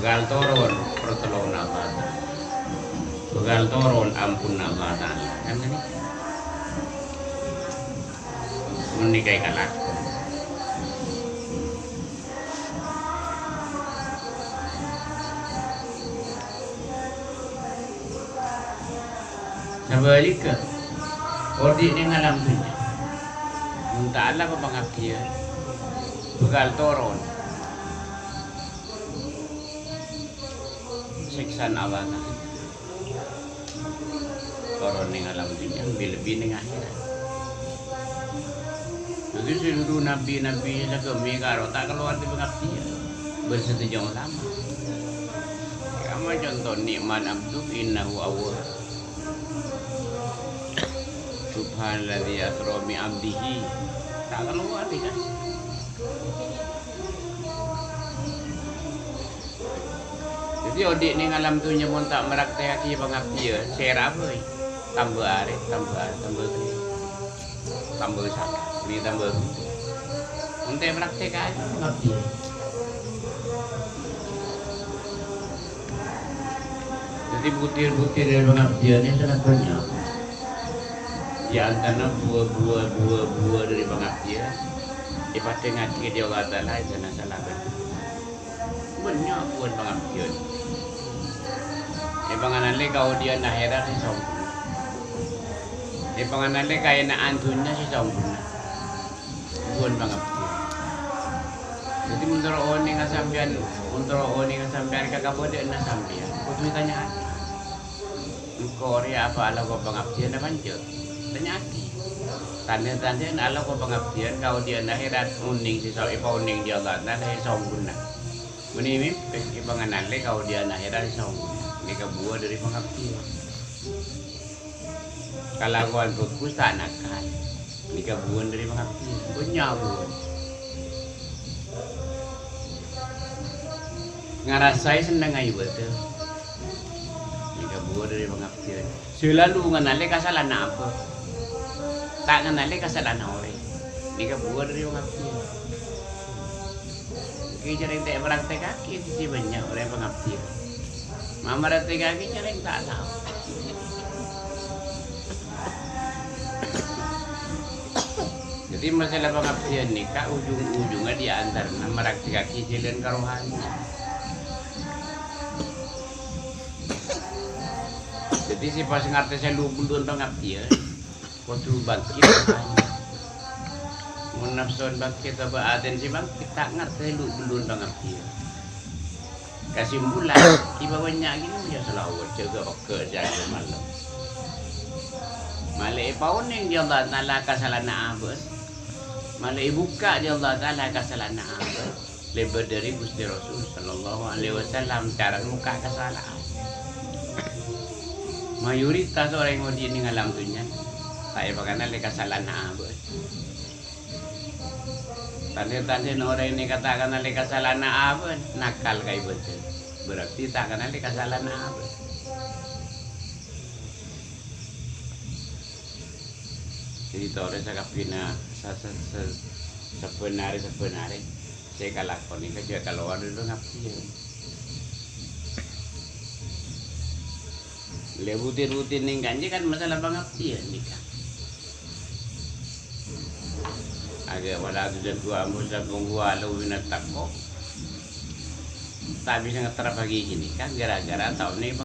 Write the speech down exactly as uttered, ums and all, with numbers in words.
Bhâkal toron partolonganna Allah Ta'ala. Bhâkal toron ampunna Allah Ta'ala. Kan ghânèka? Ghânèka èkalakon. Sabhâligghâ, odi' neng alam dhunnya, mon ta' alako pangabdiyân, bhâkal toron sèksana Allah Ta'ala. Toron neng alam dhunnya, lebbi-lebbi neng akhèrat. Dhâddhi, seluruh nabbhi-nabbhi sè saghâmè karo ta' kalowar dhâri pangabdiyân. Bân sadhâjâ ulama. Ka'amma conto, "Ni'mal abdu innahu awwab." "Subhanalladzi asra bi abdihi." Ta' kalowar, kan? Dhâddhi, odi' neng alam dhunnya mon ta' maraktèkaghi pangabdiyân, sèra bhâi. Tamba arè, tamba arè, tamba ghellâ'. Tamba sala, mè tamba rugi. Mon ta' maraktèkaghi pangabdiyân. Dhâddhi, butir-butir dhâri pangabdiyân sangat bânnya'. Di antarana buwâ-buwâ, buwâ-buwâ dhâri pangabdiyân, èpadhângngaghi dhâri Allah Ta'ala, èsanna sala bânnya'. Bânnya' buwâna pangabdiyân. Èpanganalè kaodi'ân akhèrat sè sompurna. Èpanganalè kaèna'an dhunnya sè sompurna. Buwâna pangabdiyân. Dhâddhi, mon terro onènga sampèyan, mon terro onènga sampèyan ka kabâdâ'ânna sampèyan, kodhu ètanya'aghi. Engko' rèya apa alako pangabdiyân apa enjâ'? Tanya'aghi. Tandhâ-tandhâna alako pangabdiyân kaodi'ân akhèrat, onèng sè so-, èpaonèng dhâri Allah Ta'ala sè sompurna. Mènè mèmpè èpanganalè kaodi'ân akhèrat sè sompurna. Nèka buwâ dhâri pangabdiyân. Kalakowan bhâghus ta' nakal. Nèka buwâna dhâri pangabdiyân. Bânnya' buwâna. Ngarasaè sennengnga ibâdâ. Nèka buwâ dhâri pangabdiyân. Sè lalu nganalè kasala'anna abâ'. Ta' nganalè kasala'anna orèng. Nèka buwâ dhâri pangabdiyân. Kè jhâreng ta' èpraktèkaghi sè bânnya' orèng pangabdiyân. Mamaratèkaghi jhâreng ta' tao. Dhâddhi, masalah pangabdiyân nèka ujung-ujungnga di antarana maraktèkaghi jhâlân karohaniyan. Dhâddhi, sè pas ngartè sè lu-, bellun pangabdiyân, kodhu bangkit. Mon napsona bangkit, apa atèna sè bangkit, ta' ngartè lu-, bellun pangabdiyân. Kasimpulan, ghibâ bânnya' ghini, ya, shalawat, jâgâ pegghâ', jâgâ malem. Malè èpaonèng dhâri Allah Ta'ala kasala'anna abâ'. Malè èbukka' dhâri Allah Ta'ala kasala'anna abâ'. Lèbât dhâri Ghustè Rasul sallallahu alaihi wasallam, cara bukka' kasala'an. Mayoritas orèng odi' nèng alam dhunnya, ta' èpanganalè kasala'anna abâ'. Tandhâ-tandhâna orèng nèka ta' kanalè kasala'anna abâ', nakal ka ibâdâ. Berarti ta' kanalè kasala'anna abâ'. Jadi, torè sakabbhiyânna sa-, sa-, sa-, sabbhân arè, sabbhân arè sè èkalakonè kajâ' kalowar dhâri pangabdiyân. Lè, butir-butir nèng kanjâ kan masalah pangabdiyân nèka. Aga wala tuzakku anfusakum huwa a'lamu biman ittaqa. Ta' bisa ngaterraghi ghini kan gara-gara taonè